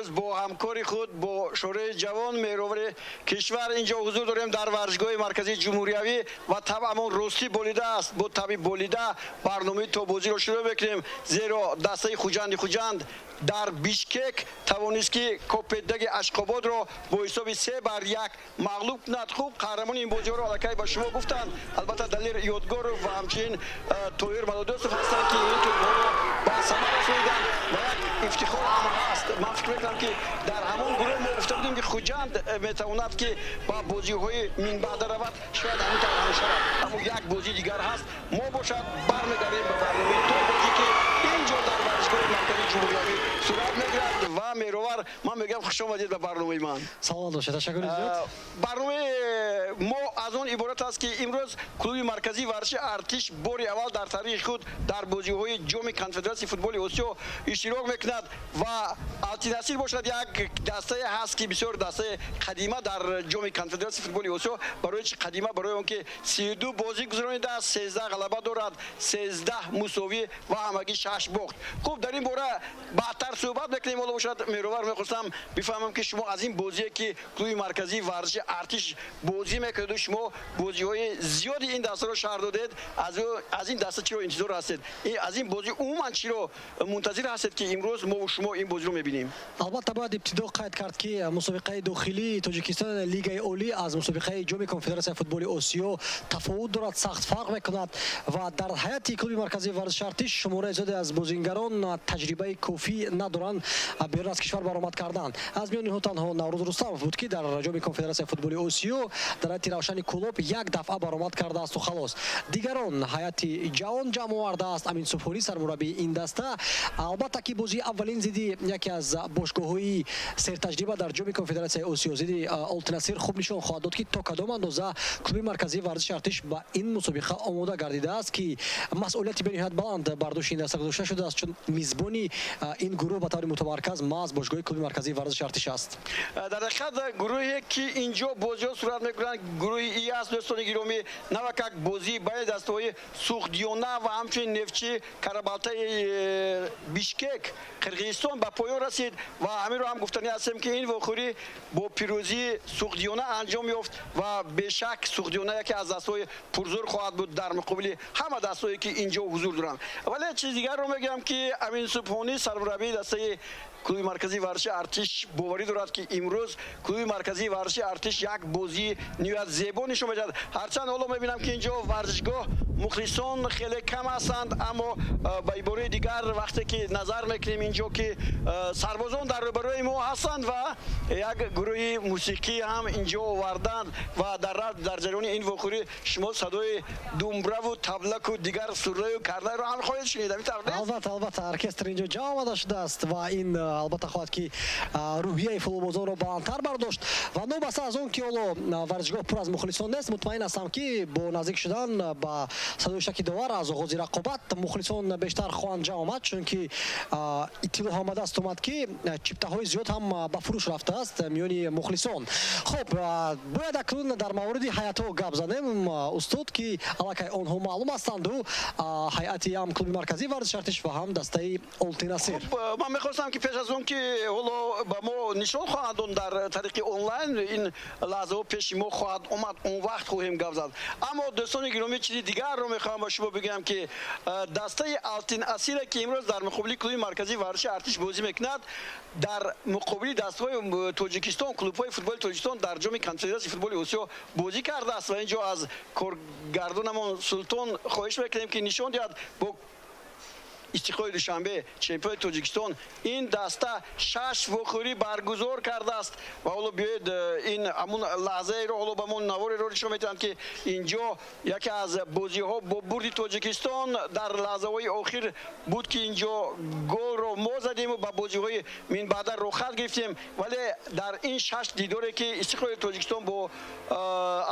Бо ҳамкори худ, бо Шӯрои ҷавон, меҳровари кишвар инҷо ҳузур дорем дар варзишгоҳи марказии ҷумҳуриявӣ ва табъамон ростӣ болида аст. Бо табъи болида барномаи тобозиро шурӯъ мекунем, зеро дастаи Хуҷанди Хуҷанд дар Бишкек тавонист, ки Копетдаги Ашқободро бо ҳисоби 3-1 мағлуб кунад. Хуб, қаҳрамони ин бозиҳоро аллакай ба шумо гуфтанд. Албатта, Далер Ёдгоров ва ҳамчунин Тоҳир Малодосов ҳастанд, ки ин тӯбҳоро ба самар расониданд ва як ифтихор ҳам ҳаст. Ман фикр мекунам, ки дар ҳамон гурӯҳ мо гуфта будем, ки Хуҷанд метавонад, ки ба бозиҳои минбаъда равад. Шояд ҳамин тавр ҳам шавад, аммо як бозии дигар ҳаст. Мо бошад бармегардем ба барномаи тобозӣ, ки ин ҷо дар варзишгоҳи марказии ҷумҳуриявӣ сурат мегирад. Ва меҳровар, ман мегӯям, хуш омадед ба барномаи ман. Саломат бошед, ташаккури зиёд. Барномаи мо аз он иборат аст, ки имрӯз клуби марказии варзиши Артиш бори аввал дар таърихи худ дар бозиҳои Ҷоми Конфедератсияи футболи Осиё иштирок мекунад ва Алтинасир бошад, як дастае ҳаст, ки бисёр дастаи қадима дар Ҷоми Конфедератсияи футболи Осиё. Барои чи қадима? Барои он ки 32 бозӣ гузаронидааст, 13 ғалаба дорад, 13 мусовӣ ва ҳамагӣ шаш бохт. Хуб, дар ин бора баъдтар суҳбат мекунем. Ҳоло бошад, меҳровар, мехостам бифаҳмам, ки шумо аз ин бозие, ки клуби марказии варзиши Артиш бозӣ мекунеду шумо бозиҳои зиёди ин дастаро шарҳ додед, аз ин даста чиро интизор ҳастед, аз ин бозӣ умуман чиро мунтазир ҳастед, ки имрӯз мову шумо ин бозиро мебинем? Албатта, бояд ибтидо қайд кард, ки мусобиқаи дохилии Тоҷикистон, Лигаи Олӣ, аз мусобиқаи Ҷоми Конфедератсияи футболи Осиё тафовут дорад, сахт фарқ мекунад ва дар ҳайати клуби марказии варзиши Артиш шумораи зиёде аз бозингарон таҷрибаи кофӣ надоранд берун аз кишвар баромад кардан. Аз миёни онҳо танҳо Наврӯз Рустамов буд, ки дар Ҷоми Конфедератсияи футболи Осиё дар ҳайати Равшани Кӯлоб як дафъа баромад кардаасту халос. Дигарон ҳайати ҷавон ҷамъ овардааст Амин Субҳонӣ, сармураббии ин даста. Албатта, ки бозии аввалин зидди яке аз бошгоҳҳои сертаҷриба дар Ҷоми Конфедератсияи Осиё, зидди Олтинасир, хуб нишон хоҳад дод, ки то кадом андоза клуби марказии варзиши Артиш ба ин мусобиқа омода гардидааст, ки масъулияти бениҳоят баланд бар дӯши ин даста гузошта шудааст, чун мизбони ин гурӯҳ ба таври мутамарказ маҳз бошгоҳи клуби марказии варзиши Артиш аст. Дар ҳақиқат, гурӯҳе, ки инҷо бозиҳо сурат мекунанд, гурӯҳи И аст, дӯстони гиромӣ. Навакак бозии байни дастаҳои Суғдиёна ва ҳамчунин Нефтчи Карабалтаи Бишкек, Қирғизистон, ба поён расид ва ҳаминро ҳам гуфтанӣ ҳастем, ки ин вохӯрӣ бо пирӯзии Суғдиёна анҷом ёфт ва бешак Суғдиёна яке аз дастаҳои пурзӯр хоҳад буд дар муқобили ҳама дастаҳое, ки инҷо ҳузур доранд. Вале чизи дигарро мегӯям, ки Амин Субҳонӣ, сармураббии дастаи клуби марказии варзиши Артиш, боварӣ дорад, ки имрӯз клуби марказии варзиши Артиш як бозии ниҳоят зебо нишон медиҳад. Ҳарчанд ҳоло мебинам, ки инҷо варзишгоҳ мухлисон хеле кам ҳастанд, аммо ба ибораи дигар, вақте ки назар мекунем инҷо, ки сарбозон дар рӯбарӯи мо ҳастанд ва як гурӯҳи мусиқӣ ҳам инҷо оварданд ва дар ҷараёни ин вохӯрӣ шумо садои думбраву таблаку дигар сурнаю карнайро ҳам хоҳед шунид. Ҳамин тавр нест? Албатта, албатта, оркестр инҷо ҷамъ омада шудааст ва ин албатта хоҳад ки рӯҳияи футболбозонро баландтар бардошт. Ва новобаста аз он ки ҳоло варзишгоҳ пур аз мухлисон нест, мутмаин ҳастам, ки бо наздик шудан ба садои шаки довар аз оғози рақобат мухлисон бештар хоҳанд ҷамъ омад, чунки иттилоъ ҳам ба даст омад, ки чиптаҳои зиёд ҳам ба фурӯш рафтааст миёни мухлисон. Хуб, бояд акнун дар мавриди ҳайатҳо гап занем, устод, ки аллакай онҳо маълум ҳастанду ҳайати ҳам клуби марказии варзиши Артиш ва ҳам дастаи Олтинасир. Ман мехостам, ки пеш аз он ки ҳоло ба мо нишон хоҳанд дод дар тариқи онлайн, ин лаҳзаҳо пеши мо хоҳад омад, он вақт хоҳем гап зад. Аммо, дӯстони гиромӣ, чизи дигарро мехоҳам ба шумо бигӯям, ки дастаи Алтин Асира, ки имрӯз дар муқобили клуби марказии варзиши Артиш бозӣ мекунад, дар муқобили дастаҳои Тоҷикистон, клубҳои футболи Тоҷикистон дар Ҷоми Конфедератсияи футболи Осиё бозӣ кардааст. Ва инҷо аз коргардонамон Султон хоҳиш мекунем, ки нишон диҳад: бо Истиқлоли Душанбе, чемпиони Тоҷикистон, ин даста шаш вохӯрӣ баргузор кардааст. Ва ҳоло биёед, ин ҳамун лаҳзаеро ҳоло ба мо навореро нишон медиҳанд, ки инҷо яке аз бозиҳо бо бурди Тоҷикистон дар лаҳзаҳои охир буд, ки инҷо голро мо задему ба бозиҳои минбаъда роҳхат гирифтем. Вале дар ин шаш дидоре, ки Истиқлоли Тоҷикистон бо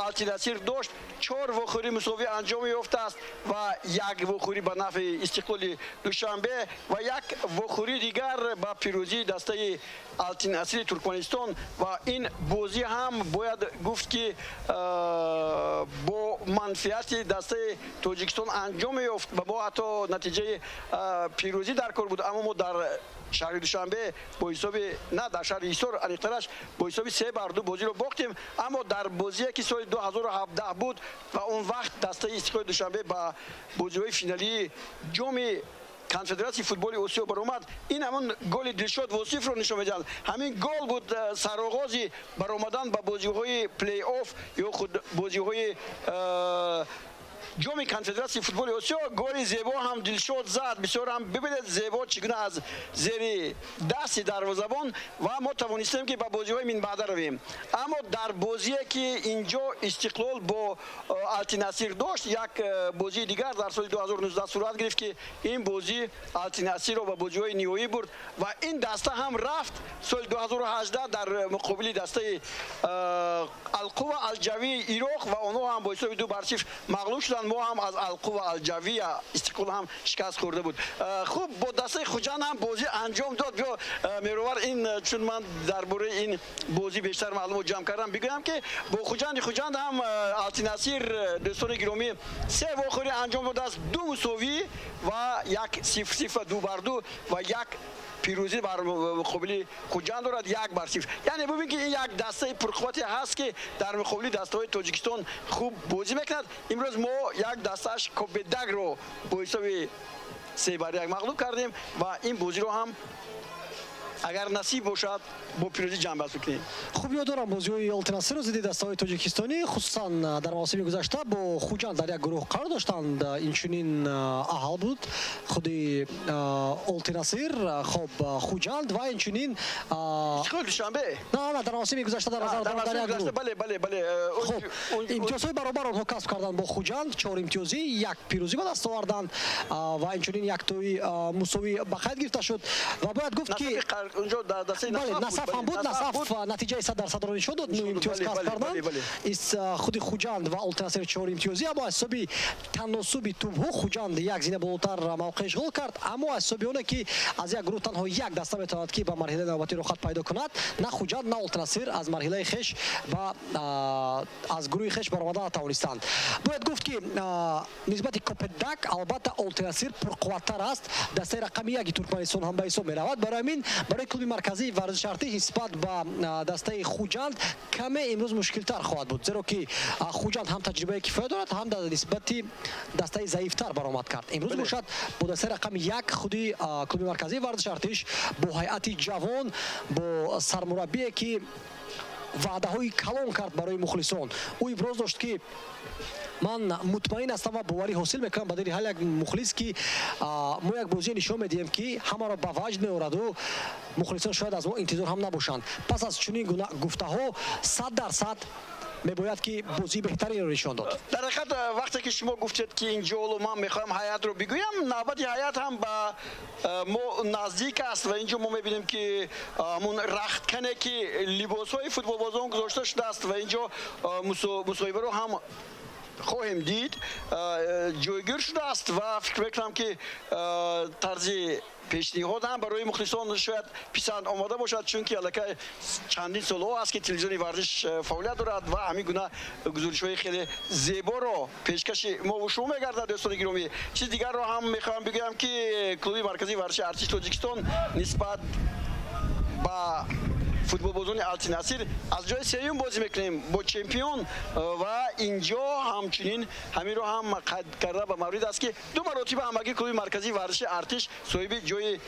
Алтинасир дошт, чор вохӯрӣ мусовӣ анҷом ёфтааст ва як вохӯрӣ ба нафъи Истиқлоли Душанбе ва як вохӯрии дигар ба пирӯзии дастаи Алтинасири Туркманистон. Ва ин бозӣ ҳам бояд гуфт, ки бо манфиати дастаи Тоҷикистон анҷом меёфт ва мо ҳатто натиҷаи пирӯзӣ дар кор буд, аммо мо дар Шаҳри Душанбе бо ҳисоби, на, дар шаҳри Ҳисор, аниқтараш, бо ҳисоби 3-2 бозиро бохтем. Аммо дар бозие, ки соли 2017 буд ва он вақт дастаи Истиқлоли Душанбе ба бозиҳои финалии Ҷоми Конфедератсияи футболи Осиё баромад, ин ҳамон голи Дилшод Восифро нишон медиҳад. Ҳамин гол буд сароғози баромадан ба бозиҳои плей-офф ё худ бозиҳои Ҷоми Конфедератсияи футболи Осиё. Голи зебо ҳам Дилшод зад, бисёр ҳам, бибинед, зебо чӣ гуна аз зери дасти дарвозабон, ва мо тавонистем, ки ба бозиҳои минбаъда равем. Аммо дар бозие, ки инҷо Истиқлол бо Алтинасир дошт, як бозии дигар дар соли 2019 сурат гирифт, ки ин бозӣ Алтинасирро ба бозиҳои ниҳоӣ бурд ва ин даста ҳам рафт. Соли 2018 дар муқобили дастаи Алқува Алҷавии Ироқ ва онҳо ҳам бо ҳисоби 2-0 мағлуб шуданд. Мо ҳам аз Алқува Алҷавия, Истиқлол ҳам шикаст хӯрда буд. Хуб, бо дастаи Хуҷанд ҳам бозӣ анҷом дод. Биё, Меровар, ин чун ман дар бораи ин бозӣ бештар маълумот ҷамъ кардам, бигӯям, ки бо Хуҷанди Хуҷанд ҳам Алтинасир, дӯстони гиромӣ, се вохӯрӣ анҷом додааст: ду мусовӣ ва як 0-0 ва 2-2 ва як пирӯзӣ бар муқобили Хуҷанд дорад, 1-0. Яъне бубин, ки ин як дастаи пурқуввате ҳаст, ки дар муқобили дастаҳои Тоҷикистон хуб бозӣ мекунад. Имрӯз мо як дастааш, Кобедагро, бо ҳисоби 3-1 мағлуб кардем ва ин бозиро ҳам, агар насиб бошад, бо пирӯзӣ ҷамъбаст мекунем. Хуб, ёд дорам бозиҳои Олтинасирро зидди дастаҳои тоҷикистонӣ, хусусан дар мавсими гузашта бо Хуҷанд дар як гурӯҳ қарор доштанд. Инчунин Аҳал буд, худи Олтинасир, хоб, Хуҷанд ва инчунин Истиқлоли Душанбе. На, дар мавсими гузашта дар назар дорам, дар як гурӯҳ. Бале. Хуб, имтиёзҳои баробар онҳо касб карданд бо Хуҷанд: чор имтиёзӣ, як пирӯзӣ ба даст оварданд ва инчунин яктои мусовӣ ба қайд гирифта шуд. Ва бояд гуфт, ки Насаф ҳам буд. Насаф натиҷаи 100%-ро нишон дод, нӯ имтиёз касб карданд. Худи Хуҷанд ва Олтинасир чор имтиёзӣ, аммо аз ҳисоби таносуби тӯбҳо Хуҷанд як зина болотар мавқеъ ишғол кард. Аммо аз ҳисоби оне, ки аз як гурӯҳ танҳо як даста метавонад, ки ба марҳилаи навбатӣ роҳхат пайдо кунад, на Хуҷанд, на Олтинасир аз марҳилаи хеш ба аз гурӯҳи хеш баромада натавонистанд. Бояд гуфт, ки нисбати Копетдаг албатта Олтинасир пурқувваттар аст, дастаи рақами яки Туркманистон ҳам ба ҳисоб меравад. Барои ҳамин барои клуби марказии варзиши Артиш нисбат ба дастаи Хуҷанд каме имрӯз мушкилтар хоҳад буд, зеро ки Хуҷанд ҳам таҷрибаи кифоя дорад, ҳам дар нисбати дастаи заифтар баромад кард. Имрӯз бошад, бо дастаи рақами як худи клуби марказии варзиши Артиш, бо ҳайати ҷавон, бо сармураббие, ки ваъдаҳои калон кард барои мухлисон. Ӯ иброз дошт, ки ман мутмаин ҳастам ва боварӣ ҳосил мекунам ба дили ҳар як мухлис, ки мо як бозие нишон медиҳем, ки ҳамаро ба ваҷд меораду мухлисон шояд аз мо интизор ҳам набошанд. Пас аз чунин гуна гуфтаҳо 100% мебояд, ки бозии беҳтаринро нишон дод. Дар ҳақиқат, вақте ки шумо гуфтед, ки инҷо ҳоло ман мехоҳам ҳайатро бигӯям, навбати ҳайат ҳам ба мо наздик аст ва инҷо мо мебинем, ки ҳамун рахткане, ки либосҳои футболбозон гузошта шудааст ва инҷо мусоҳибаро ҳам хоҳем дид, ҷойгир шудааст ва фикр мекунам, ки тарзи пешниҳод ҳам барои мухлисон шояд писанд омода бошад, чунки аллакай чандин солҳо аст, ки телевизиони варзиш фаъолият дорад ва ҳамин гуна гузоришҳои хеле зеборо пешкаши мову шумо мегардад. Дӯстони гиромӣ, чизи дигарро ҳам мехоҳам бигӯям, ки клуби марказии варзиши Артиши Тоҷикистон нисбат ба футболбозони Алтинасир аз ҷои сеюм бозӣ мекунем бо чемпион. Ва инҷо ҳамчунин ҳаминро ҳам қайд карда ба маврид аст, ки ду маротиба ҳамагӣ клуби марказии варзиши Артиш соҳиби ҷои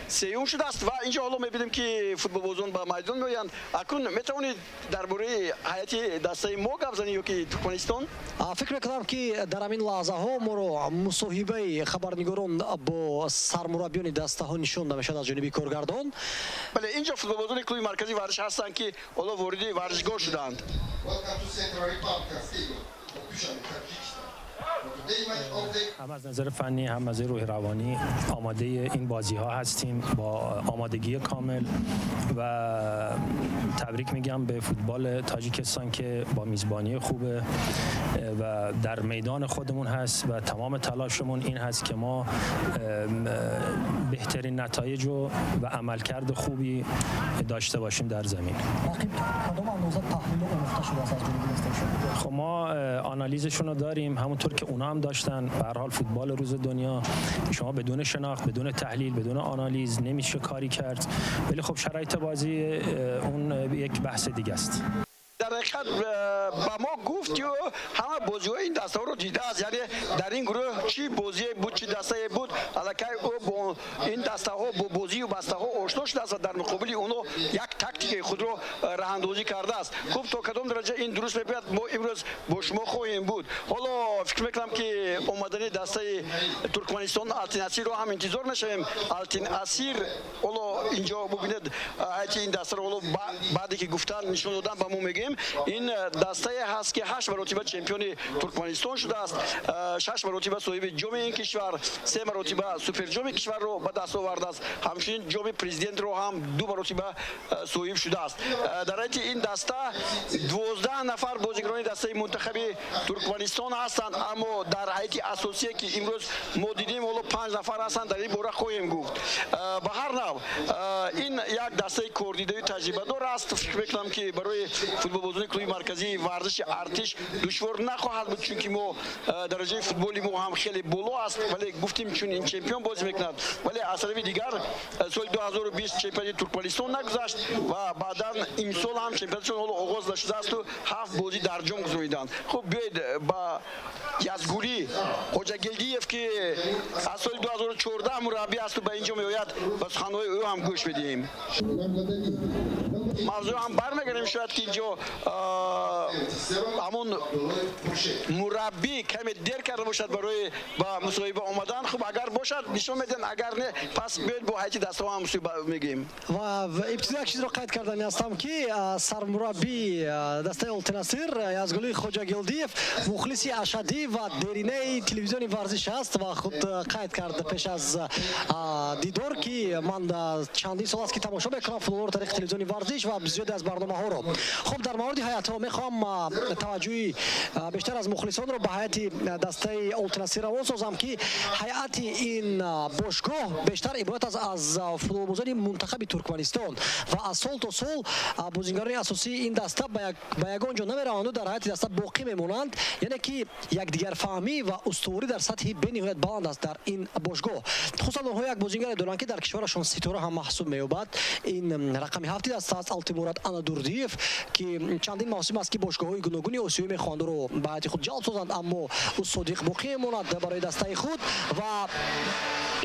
сеюм шудааст. Ва инҷо ҳоло мебинем, ки футболбозон ба майдон меоянд. Акун метавонед дар бораи ҳайати дастаи мо гап занӣ ё ки Туркманистон? Фикр мекунам, ки дар ҳамин лаҳзаҳо моро мусоҳибаи хабарнигорон бо сармураббиёни дастаҳо нишон намешавад аз ҷониби коргардон. Бале, инҷо футболбозони клуби марказии варзиш ҳастанд, ки ҳоло вориди варзишгоҳ шуданд. Welcome to Central Republican Stadium of Dushanbe, Tajikistan. For today match of the هم از نظر فنی، هم از روح روانی آماده این بازی ها هستیم با آمادگی کامل و تبریک میگم به فوتبال تاجیکستان که با میزبانی خوبه و در میدان خودمون هست و تمام تلاشمون این هست که ما بهترین نتایج و عملکرد خوبی داشته باشیم در زمین. رقیب کدام اندازه تحلیل آموخته شده است از جانب دسته شما؟ خب، ما آنالیزشون رو داریم، همونطور همونطور که اونا هم داشتن. به هر حال فوتبال روز دنیا شما بدون شناخت، بدون تحلیل، بدون آنالیز نمیشه کاری کرد، ولی خب شرایط بازی اون یک بحث دیگه است. Дар ҳақиқат ба мо гуфт, ки ҳама бозиҳои ин дастаҳоро дидааст, яъне дар ин гурӯҳ чӣ бозие буд, чӣ дастае буд, аллакай ӯ бо ин дастаҳо, бо бозию бастаҳо ошно шудааст ва дар муқобили онҳо як тактикаи худро раҳандозӣ кардааст. Хуб, то кадом дараҷа ин дуруст мебояд, мо имрӯз бо шумо хоҳем буд. Ҳоло фикр мекунам, ки омадани дастаи Туркманистон Алтин Асирро ҳам интизор мешавем. Алтин Асир ҳоло инҷо бубинед, ҳайати ин дастаро ҳоло баъде ки гуфтан, нишон додан, ба мо мегӯем. Ин дастае ҳаст, ки ҳашт маротиба чемпиони Туркманистон шудааст, шаш маротиба соҳиби ҷоми ин кишвар, се маротиба суперҷоми кишварро ба даст овардааст, ҳамчунин ҷоми президентро ҳам ду маротиба соҳиб шудааст. Дар ҳайати ин даста 12 нафар бозигарони дастаи мунтахаби Туркманистон ҳастанд, аммо дар ҳайати асосие, ки имрӯз мо дидем, ҳоло панҷ нафар ҳастанд. Дар ин бора хоҳем гуфт. Ба ҳар нав, ин як дастаи кордидаю таҷрибадор аст. Фикр мекунам, ки барои футболбозони клуби марказии варзиши Артиш душвор нахоҳад буд, чунки мо дараҷаи футболи мо ҳам хеле боло аст, вале гуфтем, чун ин чемпион бозӣ мекунад. Вале аз тарафи дигар соли 2020 чемпионати Туркманистон нагузашт ва баъдан имсол ҳам чемпионатшон ҳоло оғоз нашудаасту ҳафт бозӣ дар ҷом гузарониданд. Хуб, биёед ба Язгулӣ Хоҷагелдиев, ки аз соли 2014 мураббӣ асту ба ин ҷо меояд, ба суханҳои ӯ ҳам гӯш медиҳем. Мавзӯъ ҳам бармегардем, шояд ки инҷо ҳамон мураббӣ каме дер карда бошад барои ба мусоҳиба омадан. Хуб, агар бошад, нишон медиҳанд, агар не, пас биёед бо ҳайати дастаҳо ҳам мусоҳиба мегӯем. Ва ибтидо як чизро қайд кардани ҳастам, ки сармураббии дастаи Олтинасир Язгулӣ Хоҷагелдиев мухлиси ашаддӣ ва деринаи телевизиони Варзиш аст ва худ қайд кард пеш аз дидор, ки ман чандин сол аст, ки тамошо мекунам футболро тариқи телевизиони Варзиш ва зиёде аз барномаҳоро. Хуб, дар мавриди ҳайатҳо мехоҳам таваҷҷӯҳи бештар аз мухлисонро ба ҳайати дастаи Олтинасир равон созам, ки ҳайати ин бошгоҳ бештар иборат аст аз футболбозони мунтахаби Туркманистон ва аз сол то сол бозингарони асосии ин даста ба ягон ҷо намераванду дар ҳайати даста боқӣ мемонанд, яъне ки якдигарфаҳмӣ ва устуворӣ дар сатҳи бениҳоят баланд аст дар ин бошгоҳ. Хусусан онҳо як бозингаре доранд, ки дар кишварашон ситора ҳам маҳсуб меёбад. Ин рақами ҳафти даста аст, Алтимурад Анадурдиев, ки чандин мавсим аст, ки бошгоҳҳои гуногуни осиёӣ мехоҳанд ӯро ба ҳайати худ ҷалб созанд, аммо ӯ содиқ боқӣ мемонад барои дастаи худ ва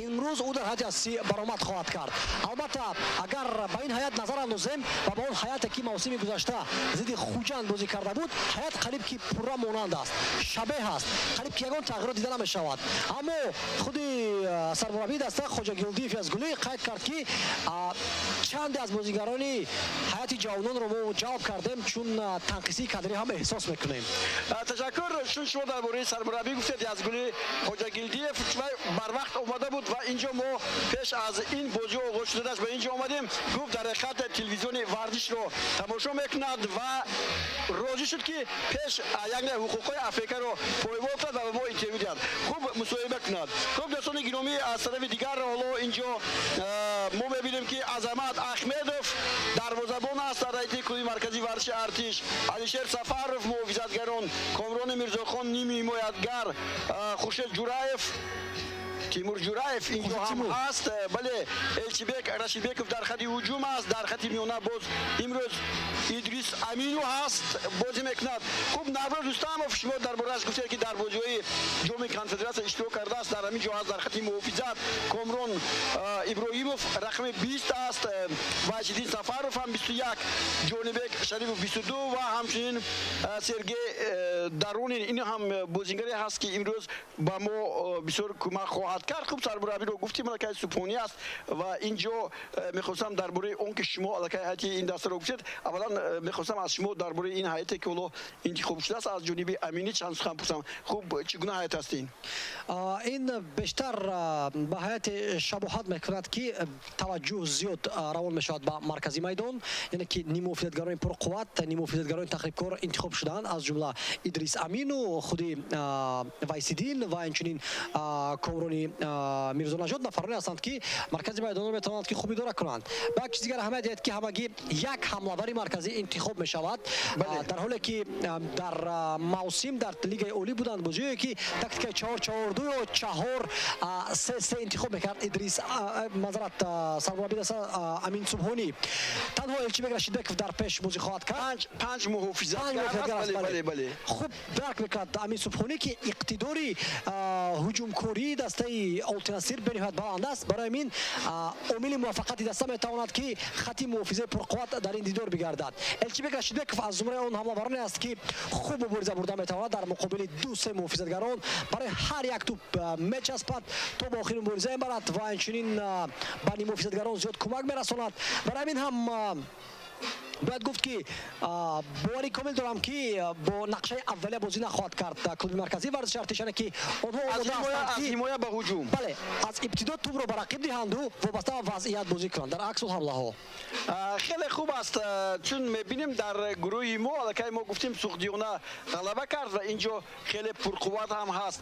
имрӯз ӯ дар ҳайати асосӣ баромад хоҳад кард. Албатта, агар ба ин ҳайат назар андозем ва ба он ҳайате, ки мавсими гузашта зидди Хуҷанд бозӣ карда буд, ҳайат қариб ки пурра монанд аст, шабеҳ аст, қариб ки ягон тағйирот дида намешавад. Аммо худи сармураббии даста Хоҷагилдиев Язгулӣ қайд кард, ки чанде аз бозигарони ҳайати ҷавононро мо ҷалб кардем, чун танқисии кадрӣ ҳам эҳсос мекунем. Ташаккур. Чун шумо дар бораи сармураббӣ гуфтед, Язгулӣ Хоҷагилдиев барвақт омада буд ва инҷо мо пеш аз ин бозӣ оғоз шуданаш ба инҷо омадем. Гуфт, дар ҳақиқат телевизиони Варзишро тамошо мекунад ва розӣ шуд, ки пеш яъне ҳуқуқҳои АФК-ро поймол кунад ва ба мо интервю диҳад, хуб, мусоҳиба кунад. Хуб, дӯстони гиромӣ, аз тарафи дигар ҳоло инҷо мо мебинем, ки Азамат Ахмедов дарвозабон аст дар ҳайати клуби марказии варзиши Артиш, Алишер Сафаров муҳофизатгарон, Комрони Мирзохон ними ҳимоятгар, Хуршед Ҷураев, Тимур Ҷураев инҷо ҳам ҳаст, бале, Элчибек Рашидбеков дар хати ҳуҷум аст. Дар хати миёна боз имрӯз Идрис Амину ҳаст, бозӣ мекунад. Хуб, Наврӯз Рустамов, шумо дар борааш гуфтед, ки дар бозиҳои ҷоми конфедератсия иштирок кардааст, дар ҳамин ҷо ҳаст дар хати муҳофизат. Комрон Иброҳимов рақами 20 аст, Вайсиддин Сафаров ҳам 21, Ҷонибек Шарипов 22 ва ҳамчунин Сергей Дарунин. Ин ҳам бозингаре ҳаст, ки имрӯз ба мо бисёр кӯмак хоҳад кард. Хуб, сармураббиро гуфтем, аллакай Супонӣ аст ва инҷо мехостам дар бораи он ки шумо аллакай ҳайати ин дастаро гуфтед, аввалан мехостам аз шумо дар бораи ин ҳайате, ки ҳоло интихоб шудааст аз ҷониби Аминӣ, чанд сухан пурсам. Хуб, чӣ гуна ҳайат аст ин? Ин бештар ба ҳайати шабоҳат мекунад, ки таваҷҷӯҳ зиёд равон мешавад ба маркази майдон, яъне ки ниммуҳофизатгарони пурқувват, ниммуҳофизатгарони тахрибкор интихоб шудаанд, аз ҷумла Идрис Амину, худи Вайсиддин ва инчунин Комрони. Мирзонаҷот нафароне ҳастанд, ки маркази майдонро метавонанд, ки хуб идора кунанд. Ба як чиз дигар аҳамият диҳед, ки ҳамагӣ як ҳамлавари марказӣ интихоб мешавад, дар ҳоле ки дар мавсим дар Лигаи Олӣ буданд бозиҳое, ки тактикаи 4-4-2 ё 4-3-3 интихоб мекард Идрис, маъзарат, сармурабби даста Амин Субҳонӣ. Танҳо Элчибек Рашидбеков дар пеш бозӣ хоҳад кард. Панҷ муҳофизатгар. Бале, хуб дарк мекард Амин Субҳонӣ, ки иқтидори ҳуҷумкории дастаи Олтинасир бениҳоят баланд аст. Барои ҳамин омили муваффақияти даста метавонад, ки хати муҳофизаи пурқувват дар ин дидор бигардад. Элчибек Рашидбеков аз зумраи он ҳамлавароне аст, ки хуб мубориза бурда метавонад дар муқобили ду се муҳофизатгарон, барои ҳар як туп мечаспад, то ба охири мубориза мебарад ва инчунин ба нимуҳофизатгарон зиёд кӯмак мерасонад. Барои ҳамин ҳам бояд гуфт, ки бовари комил дорам, ки бо нақшаи аввалия бозӣ нахоҳад кард клуби марказии варзиши Артиш, яъне ки онҳо аз ҳимоя ба ҳуҷум. Бале, аз ибтидо тӯбро ба рақиб диҳанду вобаста ба вазъият бозӣ кунанд дар аксул ҳамлаҳо. Хеле хуб аст, чун мебинем, дар гурӯҳи мо аллакай мо гуфтем, Суғдиёна ғалаба кард ва инҷо хеле пурқувват ҳам ҳаст.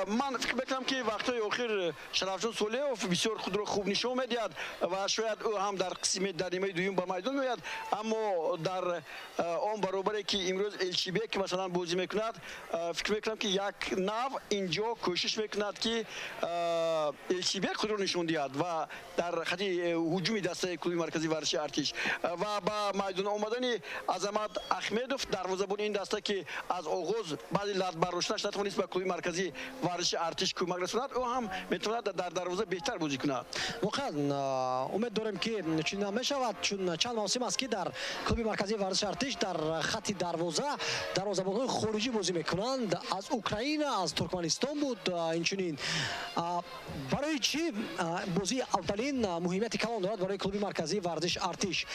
Ман фикр мекунам, ки вақтҳои охир Шарафҷон Солеҳов бисёр худро хуб нишон медиҳад ва шояд ӯ ҳам дар қисми дар нимаи дуюм ба майдон меояд. Аммо дар он баробаре, ки имрӯз Элчибек масалан бозӣ мекунад, фикр мекунам, ки як нав инҷо кӯшиш мекунад, ки Элчибек худро нишон диҳад ва дар хати ҳуҷуми дастаи клуби марказии варзиши Артиш ва ба майдон омадани Азамат Ахмедов, дарвозабони ин даста, ки аз оғоз баъди лат бардоштанаш натавонист ба клуби марказии варзиши Артиш кӯмак расонад, ӯ ҳам метавонад дар дарвоза беҳтар бозӣ кунад. Воқеан, умед дорем, ки чунин ҳам мешавад, чун чанд мавсим аст, ки дар клуби марказии варзиши Артиш дар хати дарвоза дарвозабонҳои хориҷӣ бозӣ мекунанд, аз Украина, аз Туркманистон буд инчунин. Барои чӣ бозии аввалин муҳимияти калон дорад барои клуби марказии варзиш Артиш?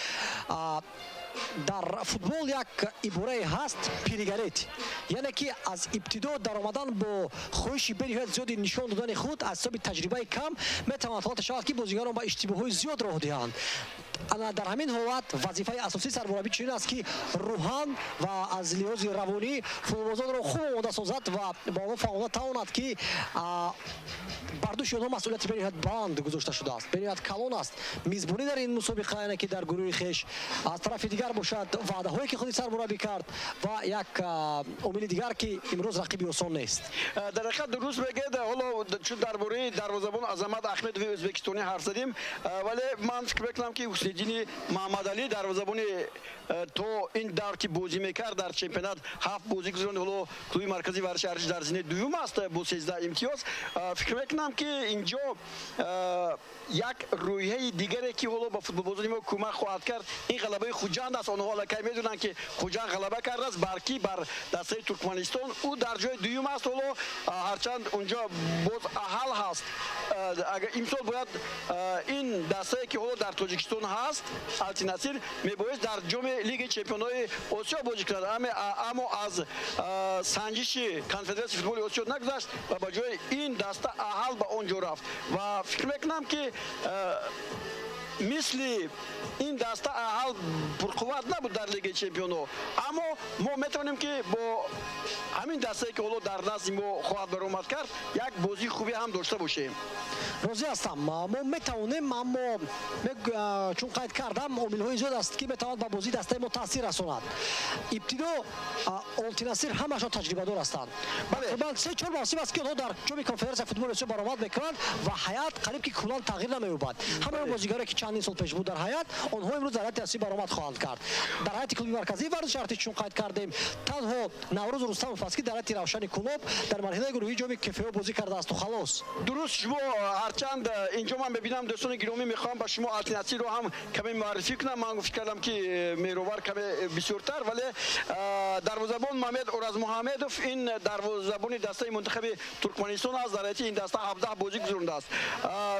Дар футбол як иборае ҳаст, перегореть, яъне ки аз ибтидо даромадан бо хоҳиши бениҳоят зиёди нишон додани худ аз ҳисоби таҷрибаи кам метавонад ҳолате шавад, ки бозигарон ба иштибоҳҳои зиёд роҳ диҳанд. Ана дар ҳамин ҳолат вазифаи асосии сармураббӣ чунин аст, ки рӯҳан ва аз лиҳози равонӣ футболбозонро хуб омода созад ва ба онҳо фаҳмонда тавонад, ки бар дӯши онҳо масъулияти бениҳоят баланд гузошта шудааст, бениҳоят калон аст мизбонӣ дар ин мусобиқа, яъне ки дар гурӯҳи хеш. Аз тарафи дигар бошад, ваъдаҳое, ки худи сармураббӣ кард, ва як омили дигар, ки имрӯз рақиби осон нест. Дар ҳақиқат, дуруст мегӯед. Ҳоло чун дар бораи дарвозабон Азамат Ахмедови ӯзбекистонӣ ҳарф задем, вале ман фикр мекунам, ки Ҳусниддини Маҳаммадалӣ, дарвозабони то ин давр ки бозӣ мекард, дар чемпионат ҳафт бозӣ гузаронд. Ҳоло клуби марказии варзиши Артиш дар зинаи дуюм аст бо 13 имтиёз. Фикр мекунам, ки инҷо як рӯҳияи дигаре, ки ҳоло ба футболбозони мо кӯмак хоҳад кард, ин ғалабаи Хуҷанд аст. Онҳо аллакай медонанд, ки Хуҷанд ғалаба кардааст бар ки? Бар дастаи Туркманистон. Ӯ дар ҷои дуюм аст ҳоло, ҳарчанд унҷо боз Аҳал ҳаст. Агар имсол бояд ин дастае, ки ҳоло дар Тоҷикистон ҳаст, Алтинасир, мебоист дар ҷоми Лигаи чемпионҳои Осиё бозӣ кунад, аммо аз санҷиши Конфедератсияи футболи Осиё нагузашт ва ба ҷои ин даста Аҳал ба он ҷо рафт. Ва фикр мекунам, ки мисли ин даста Аҳал пурқувват набуд дар Лигаи чемпионҳо, аммо мо метавонем, ки бо ҳамин дастае, ки ҳоло дар назди мо хоҳад баромад кард, як бозии хубе ҳам дошта бошем. Розӣ ҳастам, мо метавонем, аммо чун қайд кардам, омилҳои зиёд аст, ки метавонад ба бозии дастаи мо таъсир расонад. Ибтидо Олтинасир ҳамашон таҷрибадор ҳастанд. Тақрибан 3-4 мавсим аст, ки онҳо дар ҷоми Конфедератсияи футболи Осиё баромад мекунанд ва ҳайат қариб ки куллан тағйир намеёбад. Ҳамаи он бозигаре, ки чандин сол пеш буд дар ҳайат, онҳо имрӯз дар ҳайати асосӣ баромад хоҳанд кард. Дар ҳайати клуби марказии варзиши Артиш, чун қайд кардем, танҳо Наврӯз Рустамов аст, ки дар ҳайати Равшани Кӯлоб дар марҳилаи гурӯҳии ҷоми КФО бозӣ кардаасту халос. Дуруст, шумо ҳарчанд инҷо ман мебинам, дӯстони гиромӣ, мехоҳам ба шумо Алтинасирро ҳам каме муаррифӣ кунам. Ман фикр кардам, ки Меҳровар каме бисёртар, вале дарвозабон Мамед Оразмуҳаммедов, ин дарвозабони дастаи мунтахаби Туркманистон аст, дар ҳайати ин даста 17 бозӣ гузарондааст.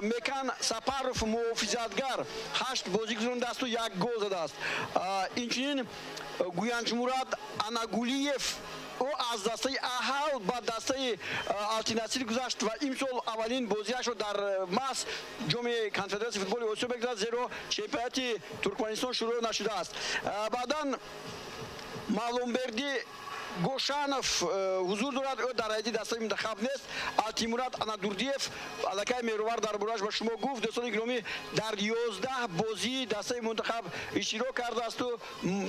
Мекан Сапаров, муҳофизатгар, ҳашт бозӣ гузарондааст як гол задааст. Инчунин Гуянҷмурад Анагулиев, ӯ аз дастаи Аҳал ба дастаи Алтинасир гузашт ва имсол аввалин бозиашро дар маҳз ҷоми Конфедератсияи футболи Осиё мегузарад, зеро чемпионати Туркманистон шурӯъ нашудааст. Баъдан Мавлонбердӣ Гошанов ҳузур дорад, ӯ дар ҳайати дастаи мунтахаб нест. Алтимурад Анадурдиев, аллакай Меҳровар дар борааш ба шумо гуфт. Дӯстони гиромӣ, дар 11 бозии дастаи мунтахаб иштирок кардаасту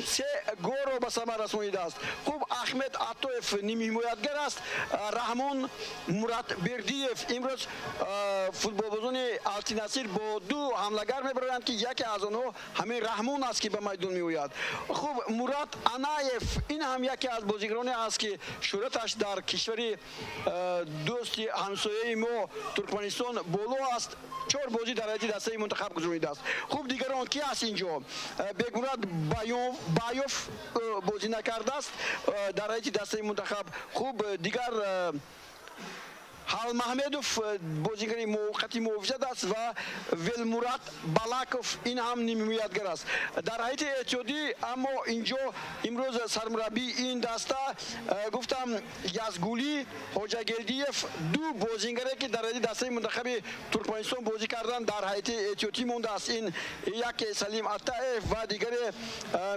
се голро ба самар расонидааст. Хуб, Ахмед Атоев нимҳимоятгар аст. Раҳмон Муратбердиев. Имрӯз футболбозони Алтинасир бо ду ҳамлагар мебароянд, ки яке аз онҳо ҳамин Раҳмон аст, ки ба майдон меояд. Хуб, Мурат Анаев, ин ҳам яке аз бозигароне аст, ки шӯҳраташ дар кишвари дӯсти ҳамсояи мо Туркманистон боло аст. Чор бозӣ дар ҳайати дастаи мунтахаб гузаронидааст. Хуб, дигарон ки аст инҷо? Бекмурад Баёв бозӣ накардааст дар ҳайати дастаи мунтахаб. Хуб, дигар Ҳалмаҳмедов бозигари муваққати муҳофизат аст ва Велмурат Балаков, ин ҳам нимҳимоятгар аст дар ҳайати эҳтиётӣ. Аммо инҷо имрӯз сармураббии ин даста, гуфтам, Язгулӣ Ҳоҷагелдиев, ду бозингаре, ки дар ҳайати дастаи мунтахаби Туркманистон бозӣ карданд, дар ҳайати эҳтиётӣ мондааст. Ин яке Салим Аттаев ва дигаре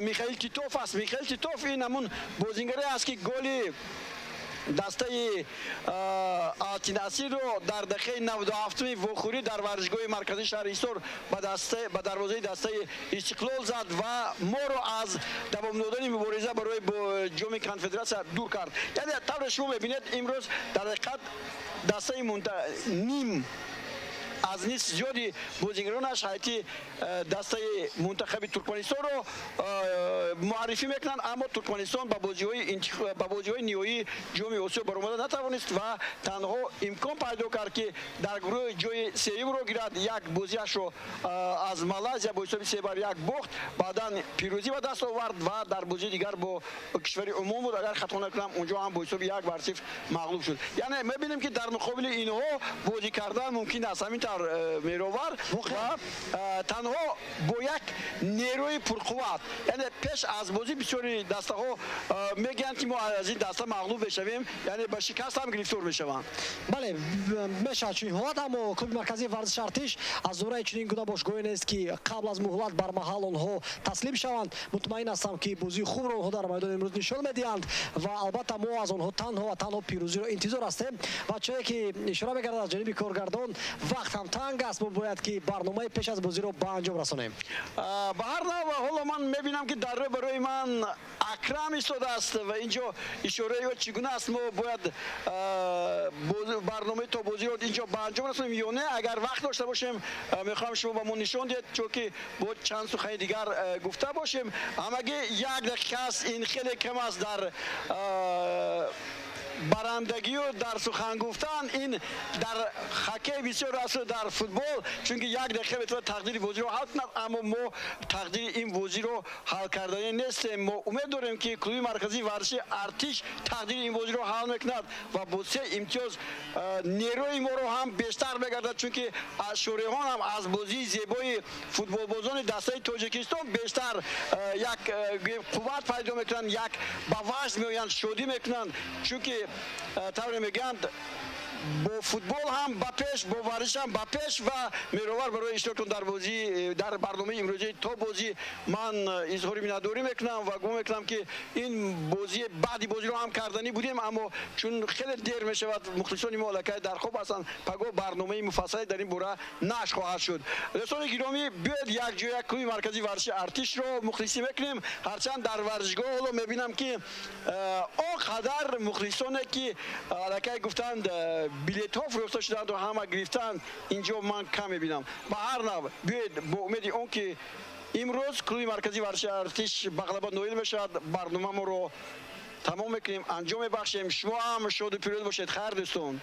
Михаил Титов аст. Михаил Титов ин ҳамун бозингаре аст, ки голи дастаи Алтинасирро дар дақиқаи 97-уми вохӯрӣ дар варзишгоҳи марказии шаҳри Ҳисор ба дарвозаи дастаи Истиқлол зад ва моро аз давом додани мубориза барои Ҷоми Конфедератсия дур кард. Яъне тавре шумо мебинед, имрӯз дар ҳақиқат дастаи ним аз нисф зиёди бозигаронаш ҳайати дастаи мунтахаби Туркманистонро муаррифӣ мекунанд. Аммо Туркманистон ба бозиҳои ниҳоии Ҷоми Осиё баромада натавонист ва танҳо имкон пайдо кард, ки дар гурӯҳи ҷои сеюмро гирад. Як бозиашро аз Малайзия бо ҳисоби 3-1 бохт, баъдан пирӯзӣ ба даст овард ва дар бозии дигар бо кишвари Умон буд, агар хато накунам, унҷо ҳам бо ҳисоби 1-0 мағлуб шуд. Яъне мебинем, ки дар муқобили инҳо бозӣ кардан мумкин аст, ҳамин тавр, Меҳровар, ва танҳо бо як нерӯи пурқувват. Яъне пеш аз бозӣ бисёри дастаҳо мегӯянд, ки мо аз ин даста мағлуб мешавем, яъне ба шикаст ҳам гирифтор мешаванд. Бале, мешавад чунин ҳолат, аммо клуби марказии варзиши Артиш аз зумраи чунин гуна бошгоҳе нест, ки қабл аз муҳлат бармаҳал онҳо таслим шаванд. Мутмаин ҳастам, ки бозии хубро онҳо дар майдони имрӯз нишон медиҳанд ва албатта мо аз онҳо танҳо ва танҳо пирӯзиро интизор ҳастем. Ва чуне ки ишора мекардад аз ҷониби коргардон, вақт ҳам танг аст, мо бояд ки барномаи пеш аз бозиро ба анҷом расонем. Ба ҳар нав, ҳоло ман мебинам, ки дар рӯбарӯи ман Акрам истодааст ва инҷо ишораи ӯ чӣ гуна аст? Мо бояд барномаи то бозиро инҷо ба анҷом расонем ё не? Агар вақт дошта бошем, мехоҳам шумо ба мо нишон диҳед, чунки бо чанд сухани дигар гуфта бошем. Ҳамагӣ як дақиқа аст, ин хеле кам аст дар барандагию дар сухан гуфтан. Ин дар хоккей бисёр асту дар футбол, чунки як дақиқа метавонад тақдири бозиро ҳал кунад. Аммо мо тақдири ин бозиро ҳал карданӣ нестем. Мо умед дорем, ки клуби марказии варзиши Артиш тақдири ин бозиро ҳал мекунад ва бо се имтиёз нерӯи моро ҳам бештар мегардад, чунки шореҳон ҳам аз бозии зебои футболбозони дастаи Тоҷикистон бештар як қувват пайдо мекунанд, як ба ваҷд меоянд, шодӣ мекунанд, чунки тавре мегӯянд, бо футбол ҳам ба пеш, бо варзиш ҳам ба пеш. Ва Меҳровар, барои иштирокатон дар бозӣ, дар барномаи имрӯзии то бозӣ ман изҳори миннатдорӣ мекунам ва гумон мекунам, ки ин бозии баъди бозиро ҳам карданӣ будем, аммо чун хеле дер мешавад, мухлисони мо аллакай дар хоб ҳастанд, пагоҳ барномаи муфассале дар ин бора нашр хоҳад шуд. Дӯстони гиромӣ, биёед якҷоя клуби марказии варзиши Артишро мухлисӣ мекунем. Ҳарчанд дар варзишгоҳ ҳоло мебинам, ки он қадар мухлисоне, ки аллакай гуфтанд, билетҳо фурӯхта шудаанду ҳама гирифтаанд, инҷо ман кам мебинам. Ба ҳар нав, биёед бо умеди он ки имрӯз клуби марказии варзиши Артиш ба ғалаба ноил мешавад, барномамонро тамом мекунем, анҷом мебахшем. Шумо ҳам шоду пирӯз бошед. Хайр, дӯстон.